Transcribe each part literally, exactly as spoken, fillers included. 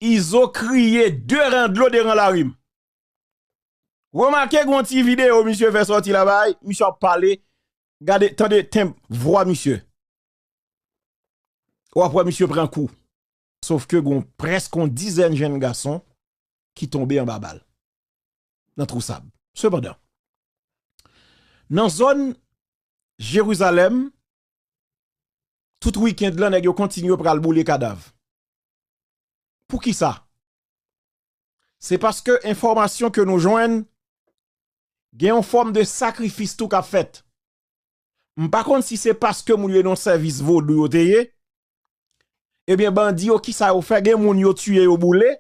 Izo kriye de ran dlo de ran lari m. Remake gon ti videyo misye fè sòti la bay, misye ap pale, gade, tande tenb vwa misye. W ap wè misye pran kou. Sof ke gon prèske yon dizèn jenn gason ki tonbe anba bal nan twou sab. Sepandan, nan zòn Jerizalèm, tout wikenn lan, nèg yo kontinye pral boule kadav. Poukisa? Se paske enfòmasyon ke nou jwenn, gen yon fòm de sakrifis tou k ap fèt. M pa konn si se paske moun yo nan sèvis vodou yo te ye. Ebyen, bandi yo, kisa yo fè? Gen moun yo tiye, yo boule.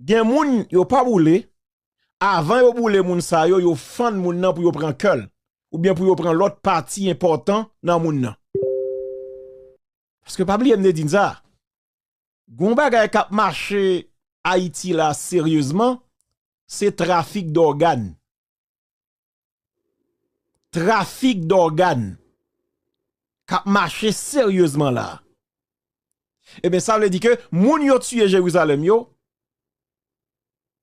Gen moun yo pa boule. Avan yo boule moun sa yo, yo fann moun nan pou yo pran kè l. Oubyen pou yo pran lòt pati enpòtan nan moun nan. Paske pa bliye m te di n sa. Gon bagay k ap mache Ayiti la seryezman, se trafik dògàn. Trafik dògàn k ap mache seryezman la. Ebyen, sa vle di ke moun yo tiye Jerizalèm yo,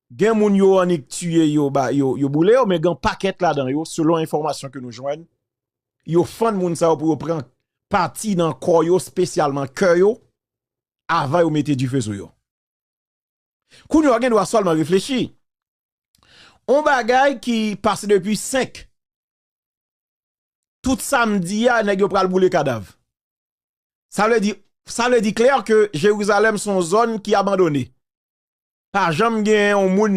gen moun yo annik tiye yo, ba, yo, yo boule yo, men gen pakèt ladan yo, selon enfòmasyon ke nou jwenn, yo fann moun sa yo pou yo pran pati nan kò yo, espesyalman kè yo, avan yo mete dife sou yo. Kounye a, w gen dwa sèlman reflechi. On bagay ki pase depi senk, tout samdi a, nèg yo pral boule kadav. Sa vle di, sa vle di klè ke Jerizalèm se yon zòn ki abandone. Pa janm gen yon moun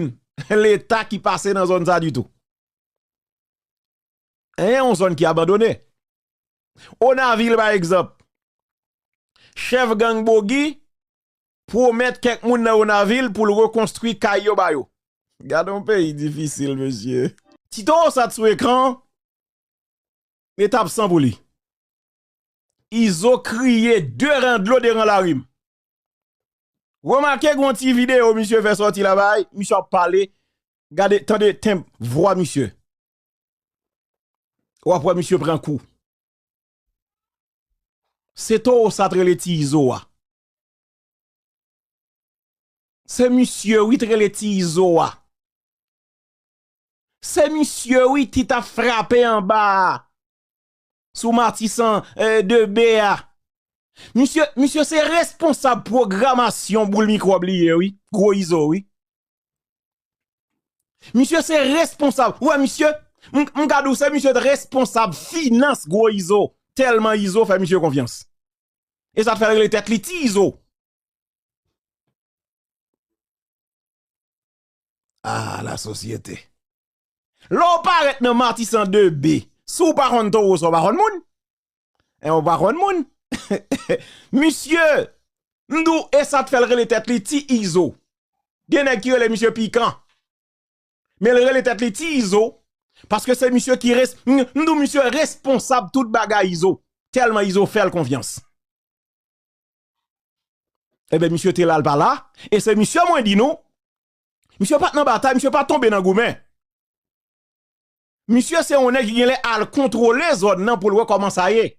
Leta ki pase nan zòn sa ditou. En, yon zòn ki abandone. Onavil, pa egzanp, chèf gang Bogi pwomèt kèk moun nan Onavil pou l rekonstwi kay yo ba yo. Gade yon peyi difisil, mesye. Ti towo sa t sou ekran, etap san pou li. Izo kriye de ran dlo de ran lari m. Remake gon ti videyo misye fè sòti la bay, misye ap pale, gade, tande tenb vwa misye. W ap wè misye pran kou. Se towo sa t rele Ti Izo a. Se misye wi t rele Ti Izo a. Se misye wi ki t ap frape anba a. Sou Matisan, eh, de B a. Misye, misye se responsab pwogramasyon boul mikwòb li ye wi. Gwo Izo wi. Misye se responsab. Ou wè misye, m, m ka di w se misye t responsab finans Gwo Izo. Tèlman Izo fè misye konfyans. E sa t fè l rele tèt li Ti Izo. Ah, lasosyete. Lè w parèt nan Matisan de B, si w pa konn towo sa, w pa konn moun. En, w pa konn moun. Misye, m di w, e sa t fè l rele tèt li Ti Izo. Gen nèg ki rele misye Pikan. Men l rele tèt li Ti Izo, paske se misye ki res-, m, m di w misye responsab tout bagay Izo. Tèlman Izo fè l konfyans. Ebyen, misye te la, l pa la, e se misye mwen di nou, misye pa t nan batay, misye pa t tonbe nan goumen. Misye se yon nèg ki genlè al kontwole zòn nan pou l wè kòman sa ye.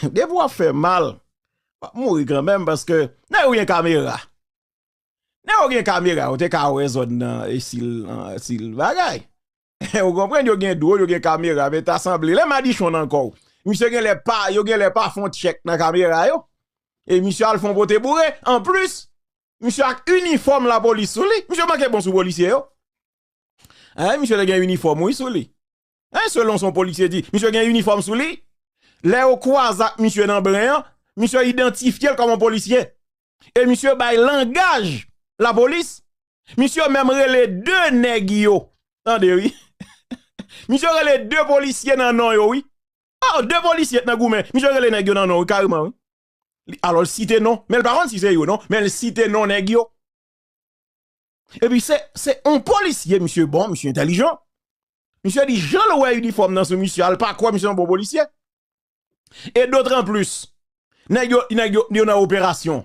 Depi w ap fè mal, w ap mouri kanmenm, paske nèg yo gen kamera. Nèg yo gen kamera, yo te ka wè zòn nan, e si l, si l bagay. Ou konprann, yo gen dwòl, yo gen kamera, men ta sanble lè madichon nan kò w. Misye genlè pa, yo genlè pa fè yon tchèk nan kamera yo. E misye al fè yon pote boure. Anplis, misye ak inifòm lapolis sou li. Misye manke bon sou polisye yo. Hein, misye te gen inifòm, wi, sou li. Hein, selon sa yon polisye di, misye gen inifòm sou li. Lè yo kwaze ak misye nan bren an, misye idantifye l kòm yon polisye. E misye bay langaj lapolis. Misye menm rele de nèg yo. Tande, wi. Misye rele de polisye nan non yo, wi. Oh, de polisye t nan goumen. Misye rele nèg yo nan non, wi, kareman, wi. Li, alò, l site non, men l pa konn si se yo, non. Men l site non nèg yo. Epi se, se yon polisye, misye bon, misye entèlijan. Misye di, jan l wè inifòm nan sou misye a, l pa kwè misye yon bon polisye. E dotranplis, nèg yo, nèg yo, yo nan operasyon.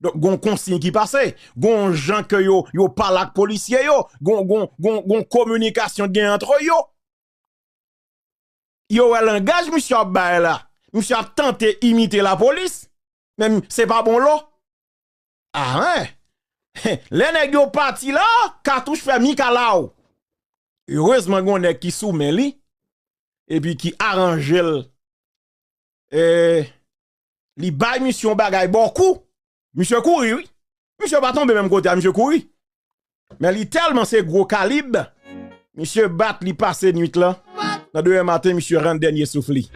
Donk, gon konsiy ki pase, gon jan ke yo, yo pale ak polisye yo, gon, gon, gon, gon kominikasyon gen ant yo. Yo wè langaj misye ap bay la. Misye ap tante imite lapolis, men se pa bon lò. Ah, hein. Lè nèg yo pati la, katouch fè mikalaw. Erezman, gen yon nèg ki sou men li, epi ki aranje l. E, li bay misye yon bagay bò kou. Misye kouri, wi. Misye pa tonbe menm kote a, misye kouri. Men li tèlman se gwo kalib, misye bat li pase nwit lan. Nan demen maten, misye rann dènye souf li.